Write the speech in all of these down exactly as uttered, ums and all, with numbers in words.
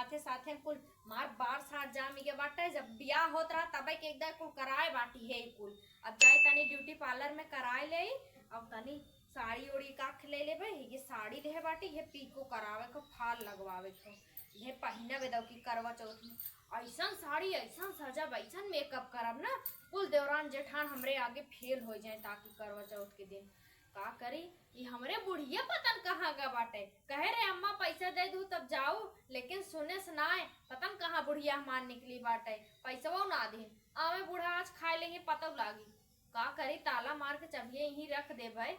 साथे साथे कुल मार बार साथ जाम इगे बाटे, जब बियाह होत रहा तबे के एकदम कुल कराए बाटी है कुल। अब जाई तनी ब्यूटी पार्लर में कराए ले, अब तनी साड़ी ओड़ी का ले लेबे, ये साड़ी लेहे बाटी, ये पीको करावे को, फाल लगवावे को, ये पहिना बेदव की करवा चौथ में। ऐसन साड़ी, ऐसन सजब, ऐसन मेकअप करब ना, कुल देवरान जेठान हमरे आगे फेल हो जाए ताकि करवा चौथ के दिन। का करी, ई हमरे बुढ़िया पतन कहाँ गा बाटे। कहे रे अम्मा पैसा दे दू तब जाऊ, लेकिन सुने से नाय, पतन कहाँ बुढ़िया हमार निकली बाटे, पैसवो ना दीन। आवे बूढ़ा आज खाए लेंगे पतौ लागी। का करी, ताला मार के चबिये यहीं रख देबै।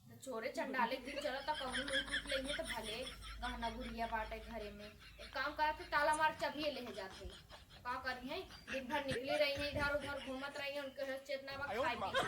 तो चोरे चंडाले के दिन चलत त कहूँ लूट उट लेंगे तो भले गहना गुड़िया बाटे घरे में। एक काम करत है, ताला मार के चबिये लेहे जात है। का करी है, दिन भर निकली रही है इधर उधर घूमत रही है, उनके होश चेतना बा, खाए पी के।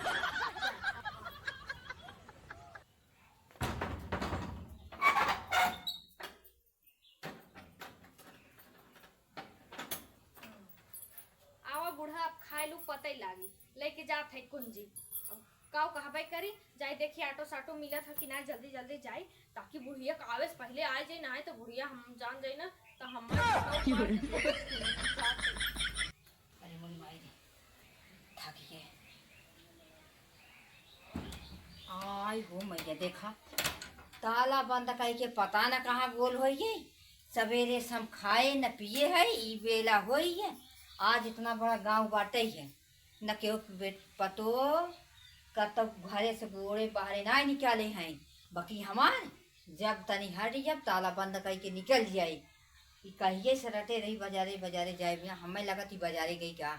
आवा बूढ़ा, अब खाए लू पतई लागी, लेके जात है कुंजी। अब काऊ कहबे करी, जाई देखी ऑटो साटो मिलत है कि ना, जल्दी जल्दी जाई, ताकि बुढ़िया के आवे से पहले आ जाई, ना तो बुढ़िया हम जान जाई ना, तो हम अरे मोरी माई रे, थक गए। आई हो मैया, देखा, ताला बंद कई के पता न कहाँ गोल होई गई। सवेरे से हम खाए न पिए है, ई बेला होई है। आज इतना बड़ा गाँव बाटे है, न केहू के बेट पतो कतौ घरे से गोड़े बाहरे ना निकाले हैं, बाकी हमार जब तनी हट जब ताला बंद कई के निकल जाई। ई कहिए से रटे रही बाजारे, बाजारे जाए बिना, हमें लगत ई बाजारे गई का।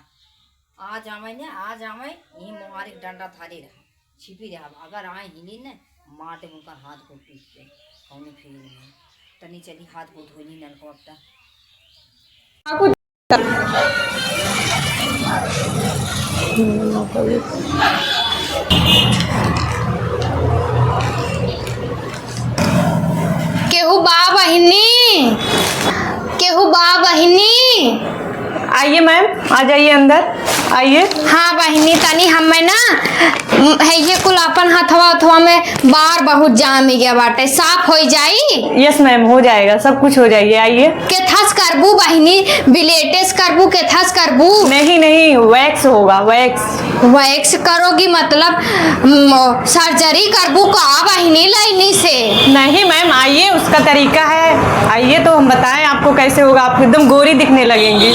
आ जावे ने, आ जावे, ई मोहारी के डंडा धारे रहा, छिपी रहा। अगर आए ही नहीं ने, मार दे उनका हाथ गोड़ पीट के, कौनो फेर नहीं। तनी चली हाथ गोड़ धोली नलको अब तक। केहू बा बहिनी? केहू बा बहिनी? आइए मैम, आ जाइए अंदर, आइए। हाँ बहिनी, तनी हमें ना, है ये कुल अपन हथवा उथवा में बार बहुत जाम ही गया बाटे, साफ होई जाई? यस मैम, हो जाएगा, सब कुछ हो जाइए, आइए। केथस करबू बहिनी, ब्लेटेस करबू, केथस करबू? नहीं, नहीं, वैक्स होगा, वैक्स। वैक्स करोगी मतलब, म, सर्जरी करबू का बहिनी लाइनी से? नहीं मैम, आइए, उसका तरीका है, आइए तो हम बताएं आपको कैसे होगा, आप एकदम गोरी दिखने लगेंगी।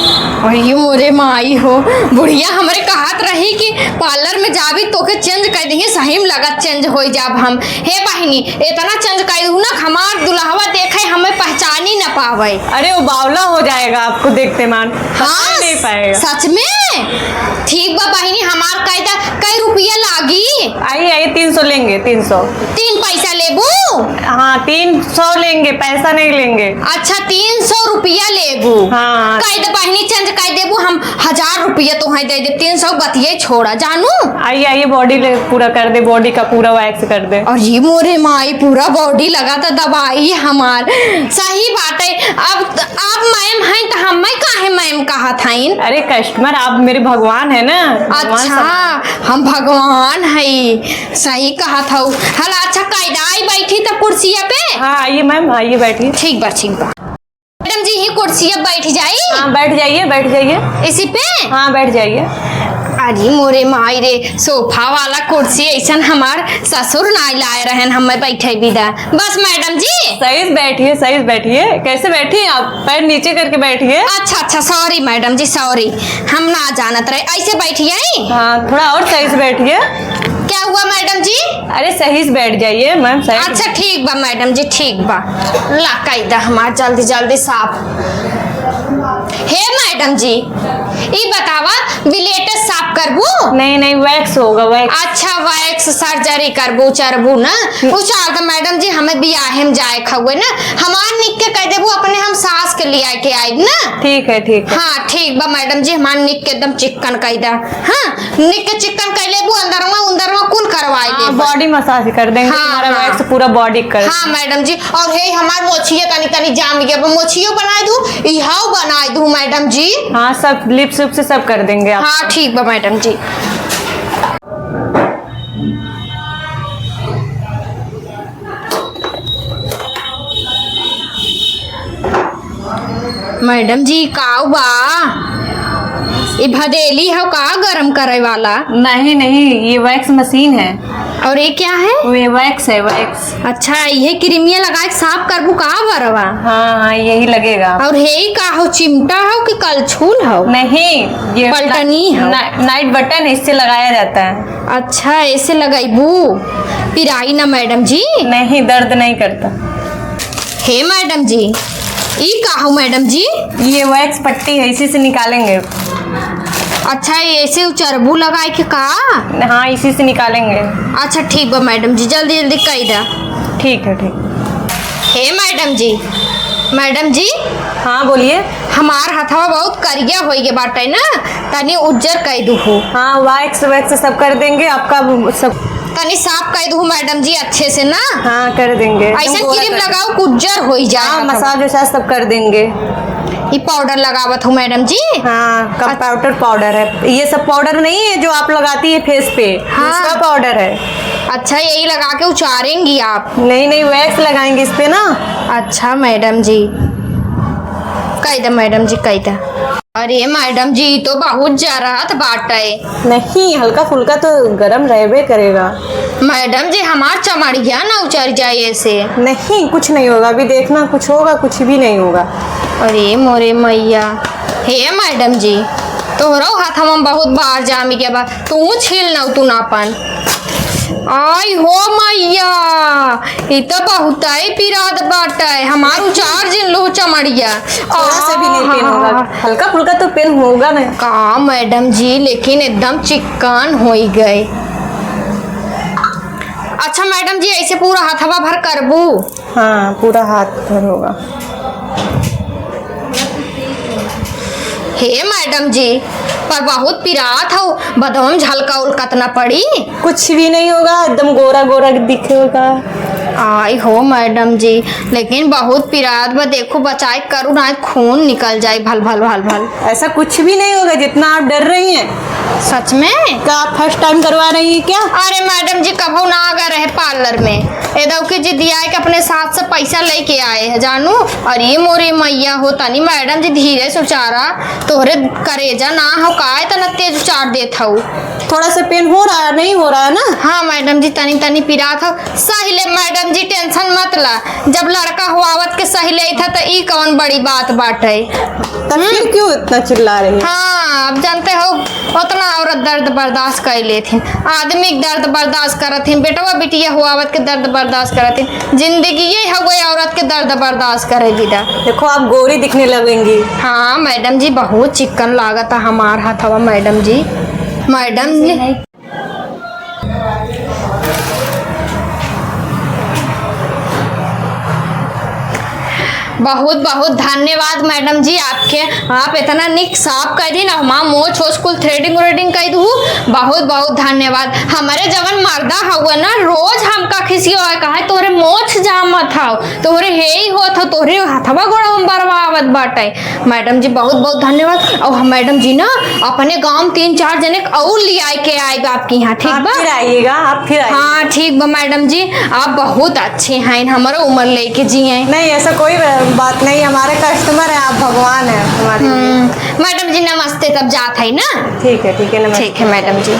अरे मोरे माई हो, बुढ़िया हमरे कहत रही कि पार्लर में जाबी तोके चेंज कर दिए, सही में लगत चेंज होई जाब हम। हे बहिनी, इतना चेंज कर दू ना, हमार दुल्हवा देखे हमें पहचानी न पावे। अरे वो बावला हो जाएगा आपको देखते मान, हाँ, पहचान नहीं पाएगा। सच में? ठीक बा बहिनी, हमार कायदा कई रुपया लागी? आइए, आइए, तीन सौ लेंगे, तीन सौ। तीन पैसा लेबू? हाँ, तीन सौ लेंगे, पैसा नहीं लेंगे। अच्छा, तीन सौ रुपया लेबू? हाँ। कह दे बहिनी, चेंज कह देबू, हम हजार रुपया तोहे दे दे, तीन सौ बतिये छोड़ा, जानू। आइए, आइए, बॉडी ले पूरा कर दे, बॉडी का पूरा वैक्स कर दे। अरे मोरे माई, पूरा बॉडी लगा था दवाई हमार। सही बात है। अब, अब मैम हैं तो हमें काहे मैम कहत हईन? अरे कस्टमर, आप मेरे भगवान है ना, भगवान अच्छा, सब। हम भगवान हई, सही कहत हऊ। हला अच्छा, कायदा आई बैठी तब कुर्सिया पे। हाँ, आइए मैम, आइए बैठिए। ठीक बा, ठीक बा। मैडम जी, ही कुर्सिया बैठ जाई? हाँ, बैठ जाइए, बैठ जाइए। इसी पे? हाँ, बैठ जाइए। अरे मोरे माई रे, सोफा वाला कुर्सी ऐसन हमार ससुर नाई लाए रहन, हमें बैठे भी दा। बस मैडम जी। सही से बैठिए, सही से बैठिए। कैसे बैठी आप? पैर नीचे करके बैठिए। अच्छा, अच्छा, सॉरी मैडम जी, सॉरी, हम ना जानत रहे। ऐसे बैठिए। हाँ, थोड़ा और सही से बैठिए। क्या हुआ मैडम जी? अरे सही से बैठ जाइए मैम, सही से। अच्छा ठीक बा मैडम जी, ठीक बा। ला कई दा हमार जल्दी जल्दी साफ। हे मैडम जी, ई बतावा, ब्लेटेस साफ करबू? नहीं, नहीं, वैक्स होगा, वैक्स। अच्छा, वैक्स सर्जरी करबू, चरबू ना? हम्म। उचार तो मैडम जी, हमें बियाहे में जाए खउए ना, हमार निक के कह देबू, अपने हम सास के लिया के आइब ना। ठीक है, ठीक है। हाँ, ठीक बा मैडम जी, हमार निक के एकदम चिक्कन कह दा। हाँ, निक के चिक्कन कह लेबू, अंदरवा उंदरवा कुल करवाई हाँ, देबू। बॉडी मसाज कर देंगे, हाँ, तुम्हारा हाँ। वैक्स पूरा बॉडी कर हाँ मैडम जी, और हे हमार मोछिया तनी तनी जाम गया, मोछियो बनाए दू, इहाओ बनाए दू मैडम जी। हाँ, सब लिप्स उप्स सब कर देंगे आप। हाँ, ठीक बा मैडम जी। मैडम जी, काउ बा? ये भदेली हौ का गरम करे वाला? नहीं, नहीं, ये wax machine है। और ये क्या है? ये wax है, wax। अच्छा, ये क्रीमिया लगा के साफ करबू का बरवा? हाँ, हाँ, यही लगेगा। और हे का हौ, चिमटा हौ कि कलछुल हौ? नहीं, ये पलटनी हौ। ना-, night button है, इससे लगाया जाता है। अच्छा, ऐसे लगाइबू, पिराई ना मैडम जी? नहीं, दर्द नहीं करता। हे मैडम जी, ई का हो मैडम जी? ये wax पट्टी है, इसी से निकालेंगे। अच्छा, ऐसे उचरबू लगाए के का? हाँ, इसी से निकालेंगे। अच्छा, ठीक बा मैडम जी, जल्दी जल्दी कई दा। ठीक है, ठीक। हे मैडम जी, मैडम जी। हाँ, बोलिए। हमार हथवा बहुत करिया होई गे बाटे ना, तनी उज्जर कई दुहु। हाँ, wax वैक्स सब कर देंगे आपका, सब। तनी साफ कई दुहु मैडम जी अच्छे से ना। हाँ, कर देंगे, एकदम ऐसे गोरा क्रीम कर देंगे। लगाओ कि उज्जर होई जाए हाँ, हथवा। मसाज वसाज सब कर देंगे। ये पाउडर लगावत हूँ मैडम जी। हाँ, कम पाउडर, पाउडर है ये, सब पाउडर नहीं है जो आप लगाती है फेस पे, हाँ। दूसरा पाउडर है। अच्छा, यही लगा के उचारेंगी आप? नहीं, नहीं, वैक्स लगाएंगे इस पे ना। अच्छा मैडम जी, कई दा मैडम जी, कई दा। अरे मैडम जी, ई तो बहुत जरत बाटे। नहीं, हल्का फुल्का तो गरम रहबे करेगा। मैडम जी, हमार चमड़िया ना उचर जाए ऐसे। नहीं, कुछ नहीं होगा, अभी देखना, कुछ होगा, कुछ भी नहीं होगा। अरे मोरे मैया, हे मैडम जी, तोहरो हथवा में बहुत बार जामी के बा, तू छील नौ तू नापन। आई हो मैया, ई तो बहुतै पिरात बाटे, हमार उचार जिन लू चमड़िया। थोड़ा सा भी नहीं पेन होगा, आहा। हल्का फुल्का तो पेन होगा ना। का मैडम जी, लेकिन एकदम चिक्कन होई गए। अच्छा मैडम जी, ऐसे पूरा हथवा भर करबू? हाँ, पूरा हाथ भर होगा। हे मैडम जी, पर बहुत पिरात हौ, बदवा में झलका उलकत न पड़ी? कुछ भी नहीं होगा, एकदम गोरा गोरा दिखेगा। आई हो मैडम जी, लेकिन बहुत पिरात बा, देखो बचाए करू ना, खून निकल जाए भल भल भल भल। ऐसा कुछ भी नहीं होगा, जितना आप डर रही हैं। सच में? का आप फर्स्ट टाइम करवा रही हैं क्या? अरे मैडम जी, कभो ना आगा रहे पार्लर में, एदव के जिदिया के अपने साथ से पैसा लेके आए हैं जानू। अरे मोरे मैया हो, तनी मैडम जी धीरे से उचारा, तोहरे करेजा ना हो का इतना तेज उचार देत हऊ। थोड़ा सा पेन हो रहा है, नहीं हो रहा है ना? हाँ मैडम जी, तनी तनी पिरात हौ। सही ले मैडम जी, टेंशन मत ला, जब लड़का हुआवत के सही लेत ह त ई कौन बड़ी बात बाटे। तब फिर क्यों इतना चिल्ला रही है? हाँ, अब जानते हो, उतना औरत दर्द बर्दाश्त कर लेथिन, आदमी के दर्द बर्दाश्त करत हिन, बेटवा बिटिया हुआवत के दर्द बर्दाश्त करत हिन, जिंदगी ये हो गई औरत के दर्द बर्दाश्त करे बिदा। देखो, आप गोरी दिखने लगेंगी। हाँ मैडम जी, बहुत चिक्कन लागत है हमार हथवा मैडम जी। मैडम जी, बहुत बहुत धन्यवाद मैडम जी आपके, आप इतना निक साफ कर दी ना, हमार मोछ ओछ कुल थ्रेडिंग व्रेडिंग कर दू। बहुत बहुत धन्यवाद। हमारे जवन मर्दा हउए ना, रोज हमका खिसियो है, कहे तोहरे मोछ जामत हौ, तोहरे हेई होत हौ, तोहरे हथवा गोड़वा में बरवावत बाटे। मैडम जी बहुत बहुत धन्यवाद। और हम मैडम जी ना अपने गाँव में तीन चार जने के और लियाए के आएब आपके यहाँ, ठीक आप बा? फिर आइएगा, आप फिर आइएगा। हाँ ठीक बा मैडम जी, आप बहुत अच्छे हैं, हमारा उम्र लेके जिए। नहीं, ऐसा कोई बात नहीं, हमारे कस्टमर हैं, आप भगवान हैं हमारे लिए। हम्म, मैडम जी नमस्ते, तब जात है ना। ठीक है, ठीक है, नमस्ते। ठीक है मैडम जी।